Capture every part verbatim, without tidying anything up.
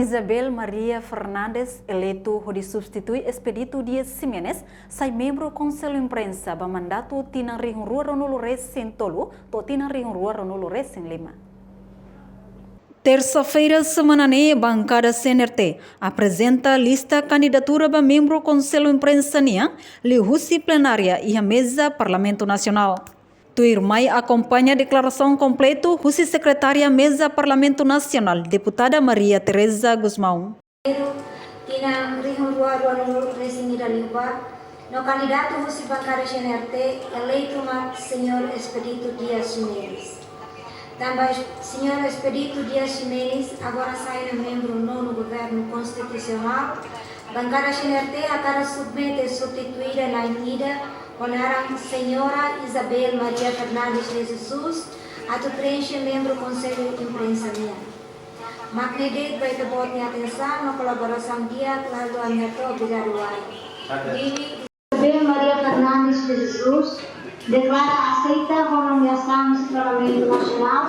Isabel Maria Fernandes, eleitu hodi substitui Expedito Dias Ximenes, sai membru Konsellu Imprensa ba mandatu tinan rihun rua ruanulu resin tolu to'o tinan rihun rua ruanulu resin lima. Tersa-feira semana ne'e, bankada C N R T aprezenta lista kandidatura ba membru Konsellu Imprensa nian, liuhusi plenária iha meza Parlamentu Nasionál. Tuirmai akompaña deklarasaun kompletu husi Sekretária Meza Parlamentu Nasionál, Deputada Maria Teresa Gusmão. Tinan rihun rua ruanulu resin ida liubá, no kandidatu husi bankada C N R T, eleitu mak Señór Expedito Dias Ximenes. Tanba Señór Expedito Dias Ximenes agora sai ona membru nonu Governu Konstitusionál, bankada C N R T hakarak submete substituida na'in ida ho naran Señora Isabel Maria Fernandes de Jesus atu preenxe membru Konsellu Imprensa nian. Mak ne'e de'it ba ita-boot nia atensaun no kolaborasaun di'ak, lalu ami hato'o obrigadu wa'in. Isabel Maria Fernandes de Jesus deklara aseita ho nomeasaun husi Parlamentu Nasionál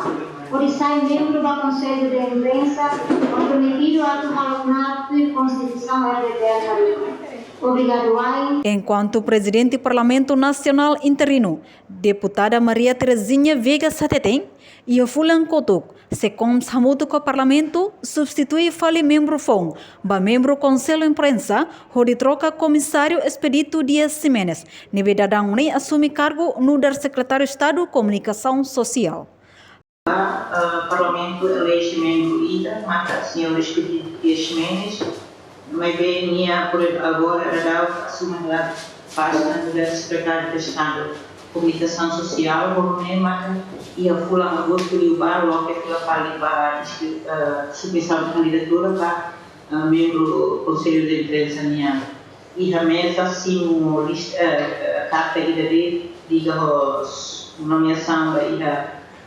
hodi sai membru ba Konsellu de Imprensa, komprometidu atu halo knaar tuir Konstituisaun R D T L. Obrigadu wa'in. Enkuantu Prezidente Parlamentu Nasionál interinu, Deputada Maria Terezinha Viegas hateten, iha fulan kotuk, SEKOMS hamutuk ho Parlamentu substitui fali membru foun ba membru Konsellu Imprensa hodi troka Komisáriu Expedito Dias Ximenes, ne'ebé daudaun ne'e asume kargu nu'udar Sekretáriu Estadu Komunikasaun Sosiál. Eh, Parlamentu eleje membru ida, maka Señór Expedito Dias Ximenes, maibé nia por agora daudaun asume hela pasta nu'udar Sekretáriu Estadu Komunikasaun Sosiál, ho nune'e maka iha fulan agostu liubá loke fila fali ba inskri-, eh, submisaun kandidatura ba, eh, membru Konsellu de Imprensa nian. Iha meza simu lista, eh, eh, karta ida de'it liga ho s-, nomeasaun ba iha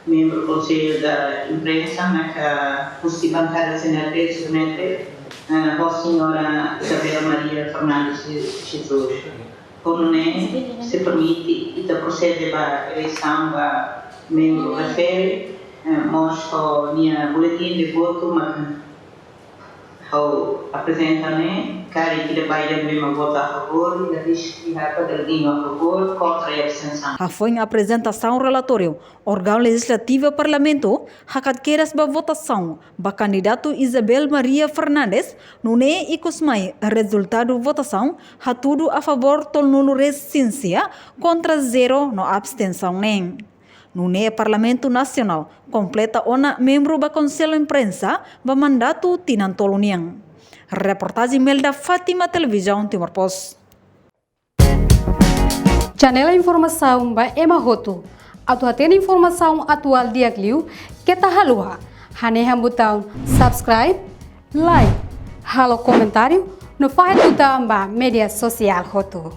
membru Konsellu de Imprensa, maka husi bankada C N R T submete, eh, ho Señora Isabel Maria Fernandes de Jesus. Ho nune'e, se permite, ita prosede ba eleisaun ba membru refere, eh, mós ho nia boletin de votu, maka ha'u aprezenta ne'e, karik ida ba ida ne'ebé mak vota a favór, ida diz que há para alguém a favór, kontra e abstensaun. Hafoin aprezentasaun relatóriu, órgaun lejizlativu Parlamentu hakat kedas ba votasaun ba kandidatu Isabel Maria Fernandes, nune'e ikus mai rezultadu votasaun hatudu a favór tolunulu resin sia, kontra zero no abstensaun neen. Nune'e Parlamentu Nasionál kompleta ona membru ba Konsellu Imprensa ba mandatu tinan tolu nian. Reportajen Melda Fátima, Televizaun Timor Post. Janela informasaun ba ema hotu. Atu hatene informasaun atuál di'ak liu, keta haluha hanehan butaun subscribe, like, halo komentáriu, no fahe tutan ba média sosiál hotu.